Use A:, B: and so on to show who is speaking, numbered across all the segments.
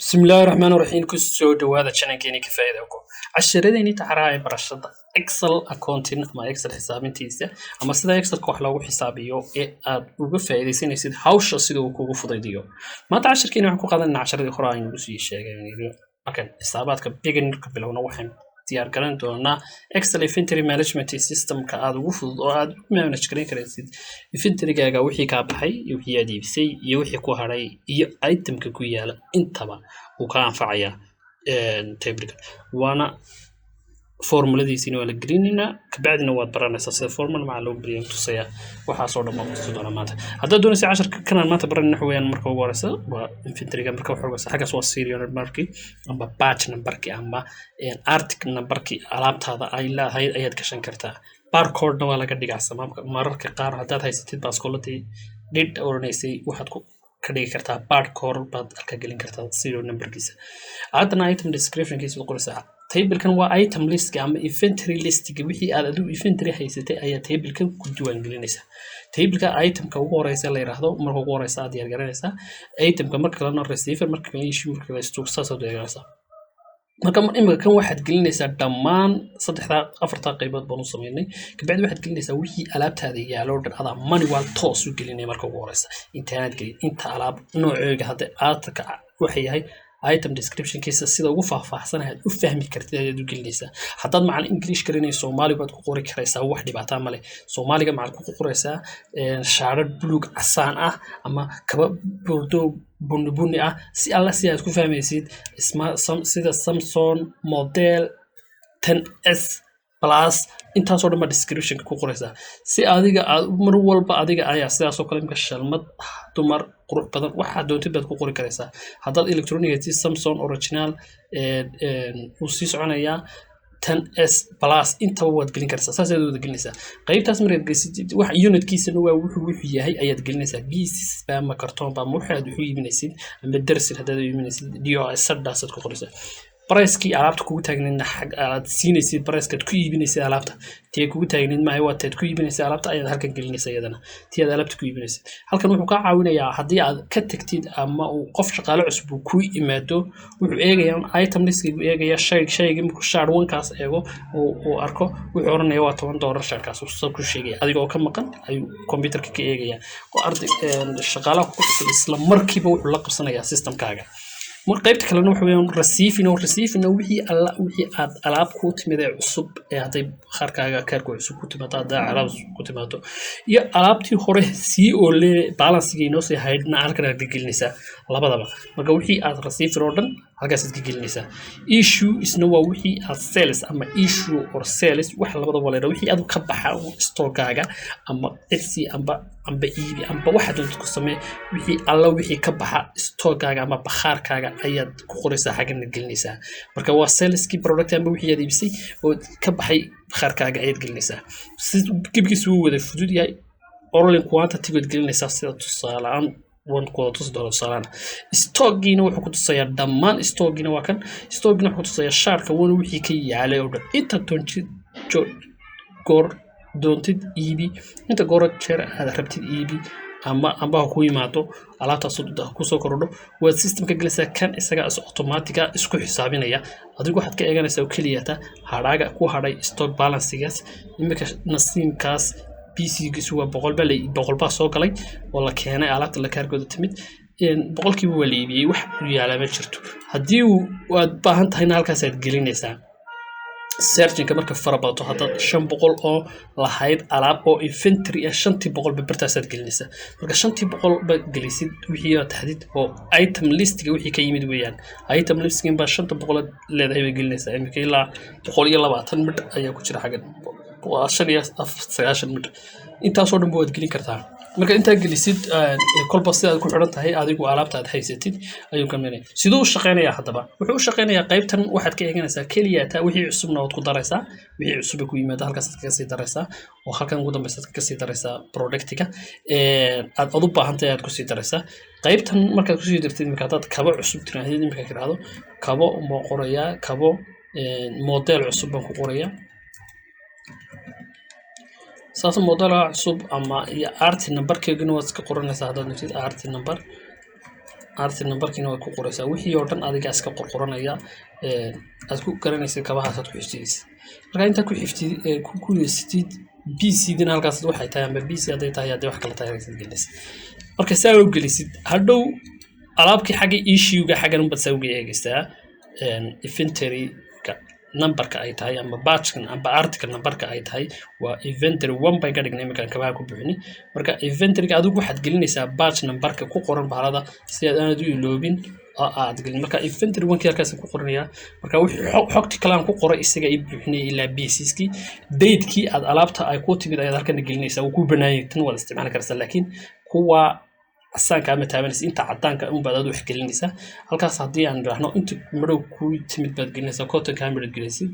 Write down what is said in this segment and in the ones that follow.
A: Bismillaahi Raxmaani Raxiim. Kusoo dhawaada channelkeeni ka faa'iido ko casharadeenii taxaraha ee barashada Excel accounting ama Excel xisaabintiisa ama sida Excelka wax loogu xisaabiyo ee aad uga faa'iidaysanaysid hawsha sida uu kugu fudaydiyo. Maanta casharkeeni waxaan ku qaadanaynaa casharadii hore aynu sii sheegay. Markaan xisaabaadka beginnerka bilowno, waxaan diyaar garan doonaa Excel inventory management systemka aad ugu fudud oo aad u manage garan karaysid inventorygaaga, wixii kaa baxay iyo wixii aad iibisay iyo wixii ku hadhay iyo itemka ku yaala intaba wuu kaa anfacayaa tableka. Waana formuladiisina waa la gelinaynaa, kabacdina waad baranaysaa sida formula macaa loo geliyo tusaya. Waxaasoo dhan baan kutusi doonaa maanta. Haddaad doonaysa casharka kanaan maanta baranayna waxa weeyaan, marka ugu horeysa waa inventoryga. Marka waxa horeysa xaggaas waa serial numberkii amba batch numberkii amba article numberkii alaabtaada ay leedahay ayaad gashan kartaa. Barcode-na waa laga dhigaa samaamka mararka qaar. Haddaad haysatid baaskoladii dhidh odhanaysay, waxaad ku ka dhigi kartaa barcode baad halka gelin kartaa serial numberkiisa. Haddana item descriptionkiisa baad qoraysaa. Tablekan waa item listka ama inventory listiga. Wixii aad adigu inventory haysatay ayaa tablekan ku diiwaan gelinaysaa. Tableka itemka ugu horeysa la yiraahdo, marka ugu horeysa aad diyaar garanaysaa itemka, marka kalena receiver, marka kalena issue, marka kale stock, saasaad diyaar garanaysaa. Marka imika kan waxaad gelinaysaa dhammaan saddexdaa afartaa qaybood baan u sameynay. Kabacdi waxaad gelinaysaa wixii alaabtaada yaalo dhan, adaa manual toos u gelinaya. Marka ugu horeysa intaanaad gelin inta alaab nooceega hadda aatarka waxa yahay, item descriptionkiisa sida ugu faahfaahsan aad u fahmi kartid ayaad u gelinaysaa. Haddaad macalin English garanayso, Soomaali baad ku qori karaysaa, wax dhibaataa male. Soomaaliga maxaad ku qoraysaa? Shaadhadh buluug casaan ah ama kaba bordeaux bunni bunni ah, si alla si aad ku fahmaysid, sida Samsung model 10s Plus, intaasoo dhan baa descriptionka ku qoraysaa si adiga aad mar walba adiga ayaa sidaasoo kale. Imka shalmad dumar qurux badan, waxaad doontid baad ku qori karaysaa. Haddaad electronic haysid, Samsung original wuu sii soconayaa, 10s Plus, intaba waad gelin karaysaa. Saasaad wada gelinaysaa qaybtaas. Markaad gelisatid, wax unitkiisana waa wuxuu yahay ayaad gelinaysaa, pieces ba ama kartoon ba ama waxaad wuxuu iibinaysid ama dersin haddaad u iibinaysid, DOS sadhaasaad ku qoraysaa. Pricekii alaabta kugu taagnaydna xag aad siinaysid, pricekaad ku iibinaysid alaabta tii kugu taagnayd maaha, waa taad ku iibinaysid alaabta ayaad halkan gelinaysa iyadana, tii aad alaabta ku iibinaysid. Halkan wuxuu kaa caawinayaa haddii aad ka tagtid ama uu qof shaqaale cusub uu kuu yimaado, wuxuu eegayaa item listkii buu eegayaa. Shay shaygii markuu shaar wankaas eego uu arko, wuxuu oranaya waa $10 shaarkaas uu soo ku sheegaya. Adiga oo ka maqan ayuu computerka ka eegaya oo arday shaqaalaha ku cusub isla markiiba wuxuu la qabsanayaa systemkaaga. Mar qaybta kalena waxa weeyaan receiving oo receiving wixii alla wixii aad alaab kuu timid ee cusub, ee hadday bakhaarkaaga kaarku cusub ku timaado, hadday alaab cusub ku timaado iyo alaabtii hore sii oole balancega inoo sii haydhna, halkan aad ka gelinaysaa labadaba. Marka wixii aad receiver oo dhan halkaasaad ka gelinaysaa. Issue isna waa wixii aad sales ama issue or sales, wax labadaba leedahay, wixii aad ka baxa stockaaga ama etsy amba iibi amba waxa doontid ku samee, wixii alla wixii ka baxa stockaaga ama bakhaarkaaga ayaad ku qoraysaa, xaggana gelinaysaa. Marka waa saleskii product amba wixii aad iibisay oo ka baxay bakhaarkaaga ayaad gelinaysaa. Si gebkiisu wuu wada fudud yahay. Rolling quantity baad gelinaysaa, sida tusaale aan waan ku wada tusi doona tusaalahan. Stockiina wuxuu ku tusayaa dhammaan, stockiina waa kan, stockiina wuxuu ku tusayaa shaarka wana wixii ka yaalay oo dhan. Inta doontid goor doontid iibi, inta goor jeer aad rabtid iibi ama ha ku yimaado alaabtaas kusoo korodho, waad systemka gelaysaa. Kan isaga is automatic ah isku xisaabinaya. Adigu waxaad ka eeganaysaa oo keliyata hadhaaga ku hadhay stock balancegaas. Imika nasiimkaas PC-giisu waa 100 baa 100 baa soo galay oo la keenay, alaabta la kaargooda timid, 100-kiiba waa la iibiyey, wax u yaalaa ma jirto. Haddii uu aad baahan tahayna halkaasaad gelinaysaa. Searchinka marka fara badato, haddaad 500 oo lahayd alaab oo inventory ah, 500-ba bartaasaad gelinaysaa. Marka 500 ba gelisid, wixii aad tahdid oo item listiga wixii ka yimid weeyaan, item listiga baa 500 leedahay bay gelinaysaa. Imika ilaa 120 midh ayaa ku jira xaggan, waa 95 midh. Intaasoo dhan ba waad gelin kartaa. Marka intaa gelisid, kolba sidaad ku xidhan tahay adigu alaabta aad haysatid ayuu ka minay. Siduu u shaqeynayaa haddaba? Wuxuu u shaqeynayaa, qaybtan waxaad ka eeganaysaa keliya taa, wixii cusubna waad ku daraysaa, wixii cusub ee ku yimaada halkaasaad kaga sii daraysaa, oo halkan ugu dambeysaad kaga sii daraysaa productiga aad u baahan tahay aad kusii daraysaa. Qaybtan markaad kusii dartid, imika haddaad kabo cusub tirahdid, imika tiraahdo kabo baan qorayaa, kabo model cusub baan ku qorayaa, saas modela cusub ama iyo arti numberkeeguna waad iska qoranaysaa haddaad nutid arti number. Article numberkiina waad ku qoraysaa. Wixii oo dhan adigaa iska qorqoranaya, aad ku garanaysid kabahaasaad ku xifdidaysa. Marka intaa ku xiftid, ku gudaysatid, PC dina halkaas waxay tahay ama PC hadday tahay, hadday wax kale tahay, halkaas gelinaysa. Marka saa u gelisid, hadhow alaabkii xagga issue-ga xaggan unbaad saa uga eegaysaa inventory-ga numberka ay tahay ama batchkan amba article numberka ay tahay. Waa inventory one bay ka dhignay iminkaan kabaha ku buuxini. Marka inventoryga adigu waxaad gelinaysaa batch numberka ku qoran bahalada si aad aanad u iloobin oo aad gelin. Marka inventory one kii halkaas ku qoranayaa. Marka wixii xogti kale aan ku qoray isaga ii buuxinaya ilaa pieces-kii. Date-kii aad alaabta ay ku timid ayaad halkan gelinaysaa. Wuu ku banaanyay, tan waad isticmaali karaysaa, laakiin kuwa casaanka ama taabanaysa, inta cadaanka unbaad aad wax gelinaysaa halkaas. Haddii aan idhaahno inta madhow ku timid baad gelinaysaa, kontonkaa midhood gelinaysid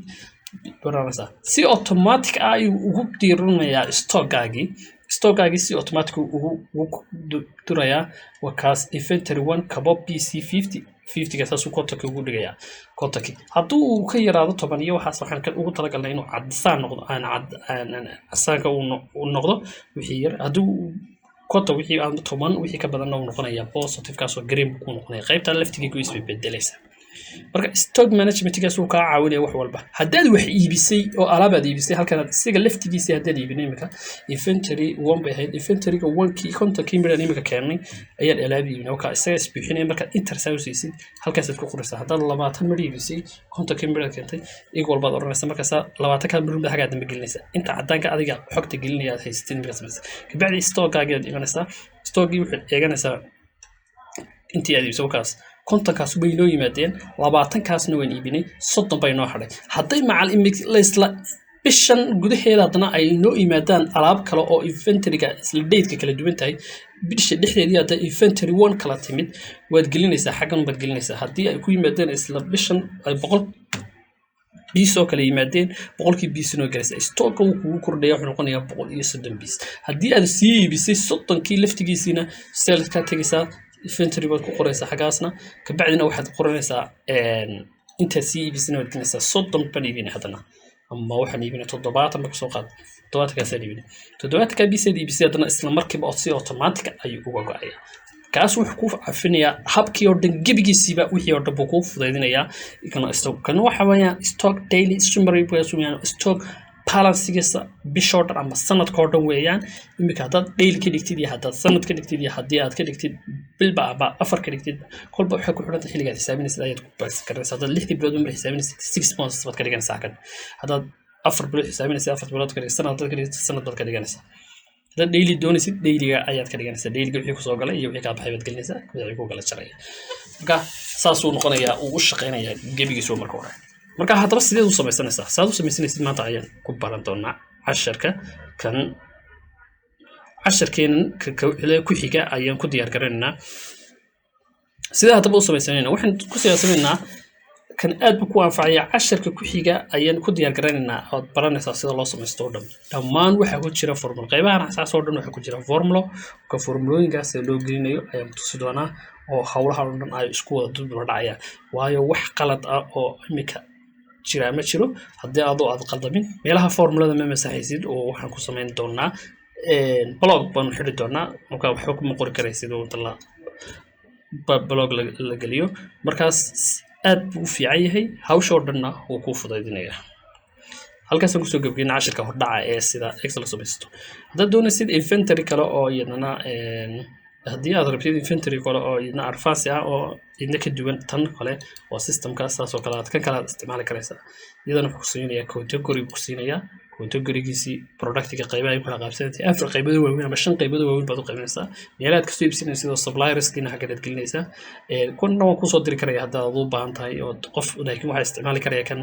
A: baranaysaa, si automatic ah ayuu ugu diirinayaa stockgaagii. Stockgaagii si automatic ugu durayaa. Waa kaas inventory one kabo PC 50 50-ga, saasuu kontonkii ugu dhigayaa. Kontonkii hadduu uu ka yaraado 10 iyo waxaas, waxaan ugu talagalnay inuu cadasaan noqdo, aan cad casaanka uu noqdo wixii yar. Hadduu 50 wixii aan 10 wixii ka badanna uu noqonaya positive, kaasoo green buu ku noqonaya. Qaybtan laftigeegu isbedbedelaysa. Marka stock managementgaas uu kaa caawinaya wax walba. Haddaad wax iibisay oo alaabaad iibisay, halkan isaga laftigiisa haddaad iibinay, imika inventory one bay ahayd. Inventoryga one-kii, 50-kii midhaan imika keennay ayaan alaab iibinay. Wakaa isaga isbuuxinaya. Markaad enter saa u siisid, halkaasaad ku qoraysaa. Haddaad 20 midh iibisay, 50-kii midhaad keentay, equal baad odhanaysaa. Markaasaa 20-kaa midh baad xaggaa dambe gelinaysaa. Inta caddaanka adiga xogta gelinaya aad haysatid markaad samaysa. Kabacdi stockgaagii aad imanaysaa. Stockgii waxaad eeganaysaa intii aad iibisay. Wakaas 50-kaas way noo yimaadeen, 20-kaasna waan iibinay, 30 bay noo hadhay. Hadday macal isla bishan gudaheeda haddana ay noo yimaadaan alaab kale oo inventoryga isla dateka kala duwan tahay, bisha dhexdeedii hadday inventory one kala timid, waad gelinaysaa, xaggan baad gelinaysaa. Haddii ay ku yimaadeen isla bishan ay 100 piece oo kale yimaadeen, 100-kii piece noo gelaysa. Stocka wuu kugu kordhaya, wuxuu noqonayaa 130 piece. Haddii aad sii iibisay 30-kii laftigiisiina, sales kaa tegaysaa, inventory baad ku qoraysaa xaggaasna. Kabacdina waxaad qoranaysaa intaad sii iibisayna waad gelinaysaa. 30 baan iibinay haddana, ama waxaan iibinay 70 ba kasoo qaad, 70-kaasaan iibinay. 70-kaa piece aad iibisay haddana isla markiiba oo si automatic ayuu uga go'aya. Kaas wuxuu ku cafinayaa habkii oo dhan gebigiisiiba, wixii oo dhan buu kuu fudaydinayaa. Kana stock kan waxa weeyaan stock daily summary weeyaan, stock balancegiisa bishoo dhan ama sanadkoo dhan weeyaan. Iminka haddaad daily ka dhigtid iyo haddaad sanad ka dhigtid iyo haddii aad ka dhigtid bilba ama afar ka dhigtid, kolba waxay ku xidhanta xilligaad xisaabinaysid ayaad ku baasi karanaysa. Haddaad 6-dii bilood mar xisaabinaysid, 6 months baad ka dhiganaysaa kan. Haddaad 4 bilood xisaabinaysid, 4 bilood ka dhigaysa. Sanad haddaad ka dhigtid, sanad baad ka dhiganaysaa. Haddaad daily doonaysid, dailyga ayaad ka dhiganaysaa. Dailyga wixii kusoo galay iyo wixii kaa baxay baad gelinaysaa, wixii ku kala jaraya. Marka saasuu noqonayaa, uu u shaqaynayaa gebigiisu marka hore. Marka haddaba sideed u samaysanaysaa? Saad u samaysanaysid maanta ayaan ku baran doonaa casharka kan. Casharkeenan ku xiga ayaan ku diyaar garanaynaa sidee haddaba u samaysanayna. Waxaan ku siyaasanaynaa kan aad buu ku anfacaya. Casharka ku xiga ayaan ku diyaar garanaynaa ood baranaysaa sida loo samaysto oo dhan. Dhammaan waxaa ku jira formula, qaybahan asaas oo dhan waxaa ku jira formulo. Ka formulooyinkaas sida loo gelinayo ayaan tusi doonaa oo howlaha oo dhan ay isku wada dulduba dhacayaan, waayo wax qalad ah oo imika jira ma jiro haddii adoo aad qaldamin. Meelaha formulada ma masaxaysid oo waxaan ku samayn doonaa block baanu xidhi doonaa. Marka waxba kuma qori karaysid oo inta la block la geliyo. Markaas aad buu u fiican yahay, hawsha oo dhanna wuu kuu fudaydinayaa. Halkaasaan kusoo gebgeyna cashirka hordhaca ee sida Excel samaysto. Haddaad doonaysid inventory kale oo iyadana, haddii aad rabtid inventory kale oo iyadna advance ah oo iyadna ka duwan tan kale oo systemkaas, saas oo kale aad kan kale aad isticmaali karaysaa. Iyadana wuxuu ku siinayaa category buu ku siinayaa, categorygiisii productiga qaybaha ay u kala qaybsanaysa, afar qaybood waaweyn ama shan qaybood waaweyn baad u qaybinaysaa. Meelaha aad kasoo iibsanaysid oo supplierskiina xaggan aad gelinaysaa. Kuwana waan kusoo diri karaya haddaad u baahan tahay oo qof, laakiin waxaa isticmaali karaya kan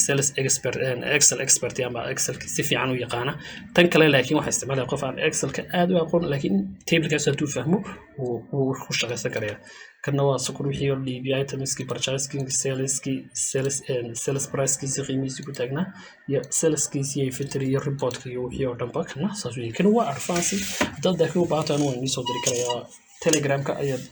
A: sales expert, Excel expert ama Excelka si fiican u yaqaana. Tan kale laakiin waxaa isticmaalaya qof aan Excelka aad u aqoon, laakiin tablekaas hadduu fahmo wuu ku shaqaysan karaya. Kanna waa sokor wixii oo dhiibiya itemskii, purchasing, saleski, sales pricekiisi, qiimihiisii ku taagnaa iyo saleskiisi iyo inventory iyo reportka iyo wixii oo dhanba. Kana saas weeye, kan waa advance. Haddaad laakiin u baahan tahay, waan idiin soo diri karayaa. Telegramka ayaad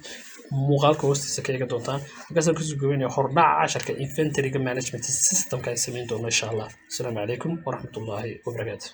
A: muuqaalka hoostiisa ka eegi doontaan. Halkaasaan kusoo gabeynaya hordhaca casharka inventoryga management systemka ay samayn doono, insha Allah. Asalaamu calaykum waraxmatullaahi wabarakaatu.